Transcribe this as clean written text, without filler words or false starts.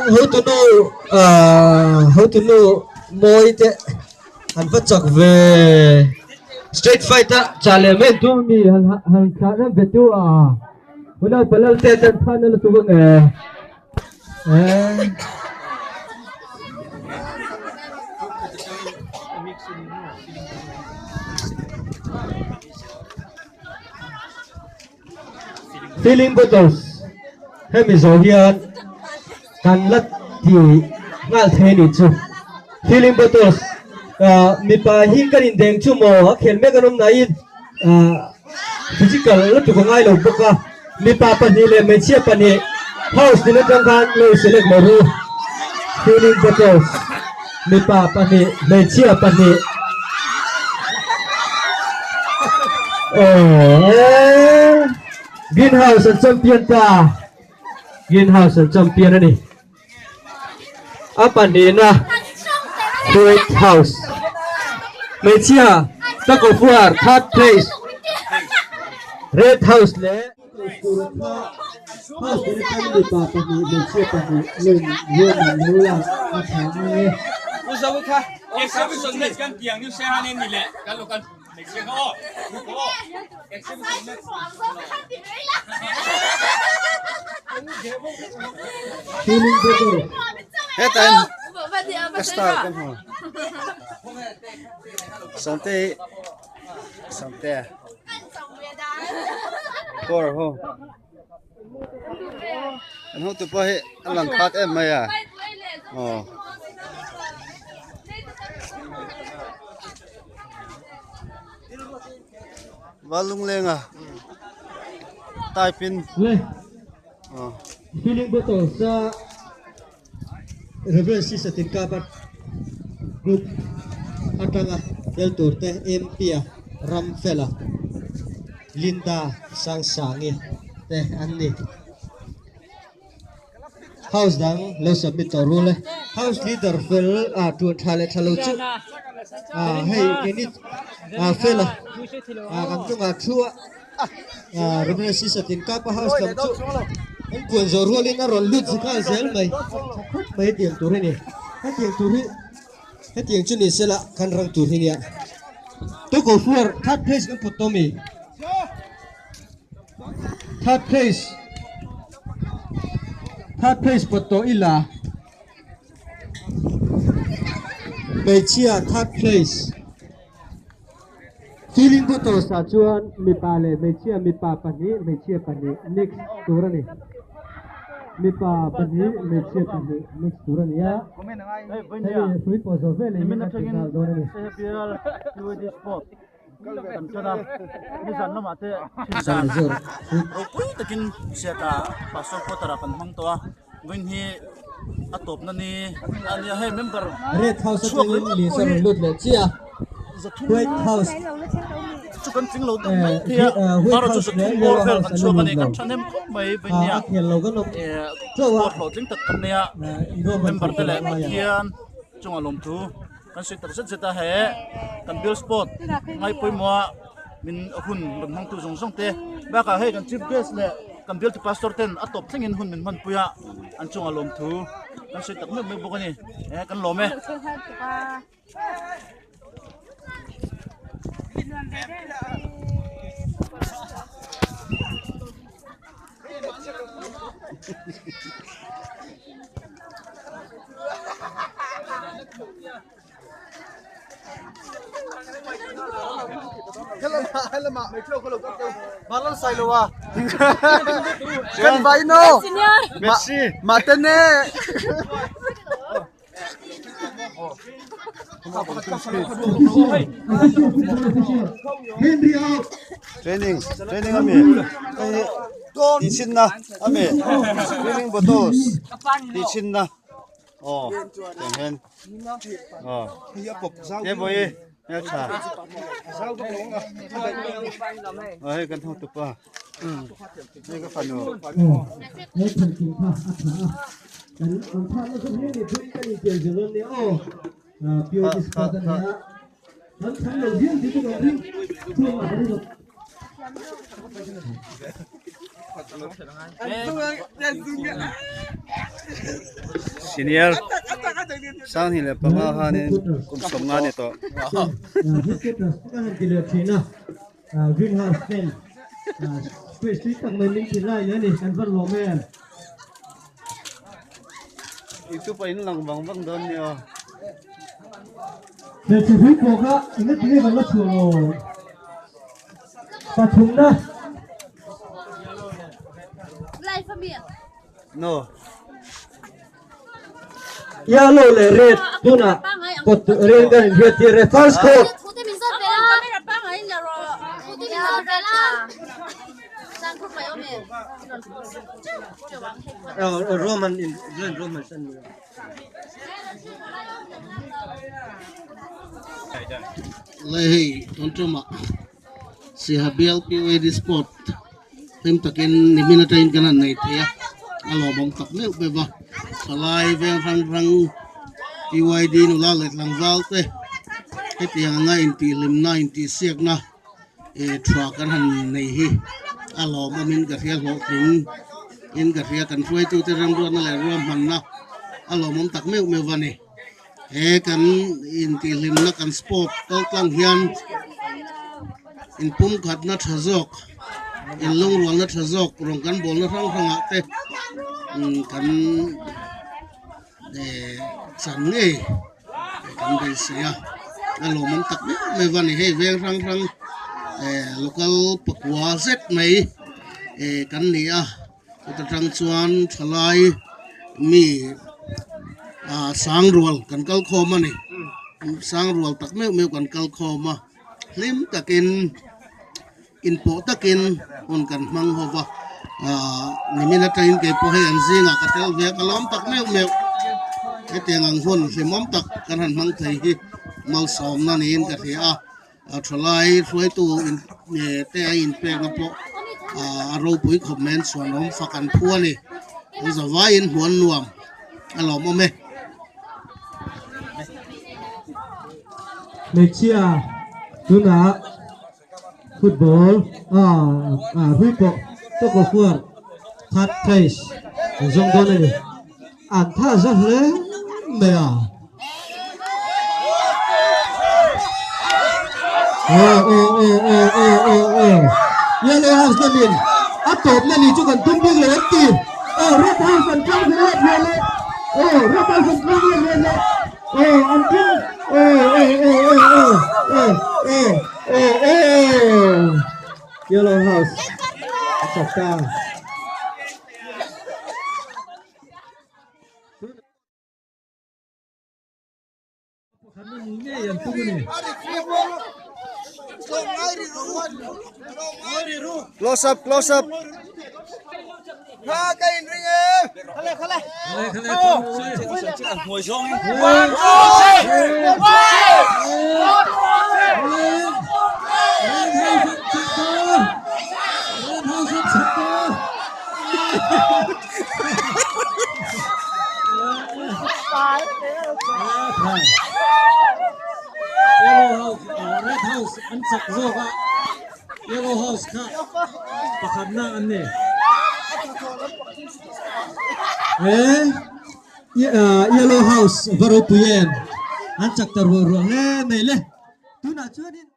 Hotunu hotunu mawi te an va chak ve straight fight a chah leh mai an tum ami han han thlah rem ve tu a hunau palal te ten phan a la tum ang e eh. Filling bottles hemi zawh hian kan la ti nghal thei anih chu filling bottles ah mipa hi kan indeng chu maw a khel mek an awm nain ah physical lutuk a ngai lo bawk a mipa pahnih leh hmeichhia pahnih house din atang khan lo select lo ru filling bottles mipa pahnih hmeichhia pahnih Aww Green house an champion ta Green house an champion a ni a pahnihna White house hmeichhia tug of war third place Red house leh Hetain ka star ka hmu Sangte hi Sangte kawr ho an hotu pawh hi a lang khat em mai a aw. Valunglenga type in aw. Filling bottle sa Reverend Sisa Tinkapa group atanga tel tur te MP-a Ramfela Linda Sangsangi te an ni. House dang lo submit tawh rul e. House leader fel a tuan tha leh tha lo chu a hei keini a fel a a kan chungah thu a a Reverend Sisa Tinkapa house lam chu an puan zawh rualin a rawn lut zui nghal zel mai tha khawp mai hetiang tur hi ni hetiang tur hi hetiang chu ni sela kan rang tur hi nia Toko Fuar third place kan put tawh mi. Third place Third place pawt tawh ila Hmeichhia third place Feeling bottles ah chuan mipa leh hmeichhia mipa pahnih hmeichhia pahnih mix tur a ni Mipa pahnih hmeichhia pahnih mix tur a ni a Hemi hrui pawh zawh veleh hi a ti nghal dawn a ni. Kan tan a nizan lamah te thinzan ropui takin hriata pastor quarter ah kan hmang tawh a vawiin hi a tawpna ni a nia hei member chhuak ringawt pawh hi chu kan tling lo deuh mai thei a marawh chu zathum bawr vel kan chhuak a ni kan thahnem khawp mai vawiin nia eh sport hlawhtling tak kan nei a member te leh Pathian chungah lawmthu. Kan sawi tak zet zet a he kan bill sport ngai pawimawh a min hun rawn hmangtu zawng zawng te bakah hei kan chief guest leh kan bill tu pastor ten a tawp thlengin hun min hmanpui a an chungah lawmthu kan sawi tak meuh meuh bawk a ni eh kan lawm e. Kan vai no. Messi. Matene. Training training ami hei tih chhin na ami training bottles tih chhin na aw tiang hian aw ke vawi. Tha. Hei kan thawk tupa. Hei ka fanu. He thankin kha a tha a. Kan an tha na chu hle ni pui kan intiang zel dawn nia aw. Pure sport a nia. Kan tham lo hian ti chu kan ring. Chuang a kan lo. Senior 2005 khanin kum 50 ni tawh. Greenhouse ten space tui tak mai min ti lai leh a ni kan van lawm em. YouTube ah in lang vang vang dawn nia. Hmeichhe hlui pawh kha eng ati nge kan la chhuah lo. Pathumna. No. Yellow leh red tunah kawt ring kan inhriat tir e first court. Roman in Roman san Lai hei tun tumah Siha bial POAD Sport hlim takin nimin atangin kan han nei thei a, a lawmawm tak meuh meuh va, thalai veng hrang hrang PYD nula leh tlangval te hetiang anga intihhlimna intihsiakna eh tha kan han nei hi a lawmawmin ka hria hlawhtling in ka hria kan hruaitute remruatna leh ruahmanna a lawmawm tak meuh meuh va ni. He kan intihhlimna kan sport kal tlang hian inpumkhatna tha zawk inlungrualna tha zawk rawng kan bawlna hrang hrangah te kan eh chan ngei kan beisei a a lawmawm tak meuh meuh a ni hei veng hrang hrang eh local pakua zet mai eh kan ni a. Chuta tang chuan thalai mi ah sangrual kan kal khawm a ni sangrual tak meuh meuh kan kal khawm a hlim takin inpawh takin hun kan hmang ho va ah nimin atangin kei pawh hei an zingah ka tel ve a ka lawm tak meuh meuh hetiang ang hun hlimawm tak kan han hmang thei hi malsawmna niin ka hria a. A thalai hruaitu in te a inpekna pawh a ropui khawp mai an chhuanawm fak an phu a ni an zavaiin hmuh an nuam a lawmawm e. Hmeichhia tunah football ah hlui pawh top of world third place an zawng dawn a ni. An tha za hle mai a. Aw aw aw aw aw aw aw Yellow House lamin a tawpna ni chu kan tum bik lo an ti. Aw Red House an tlang ve leh ve leh. Aw Red House an tlang leh ve leh. Aw an tlang aw aw aw aw aw aw aw aw aw Yellow House a chak ta. Close up, close up. Yellow House Red House an chak zawk a Yellow House kha pakhatna an ni he Yellow House va ropui em an chak ta ruah ruah hle mai le tunah chuanin.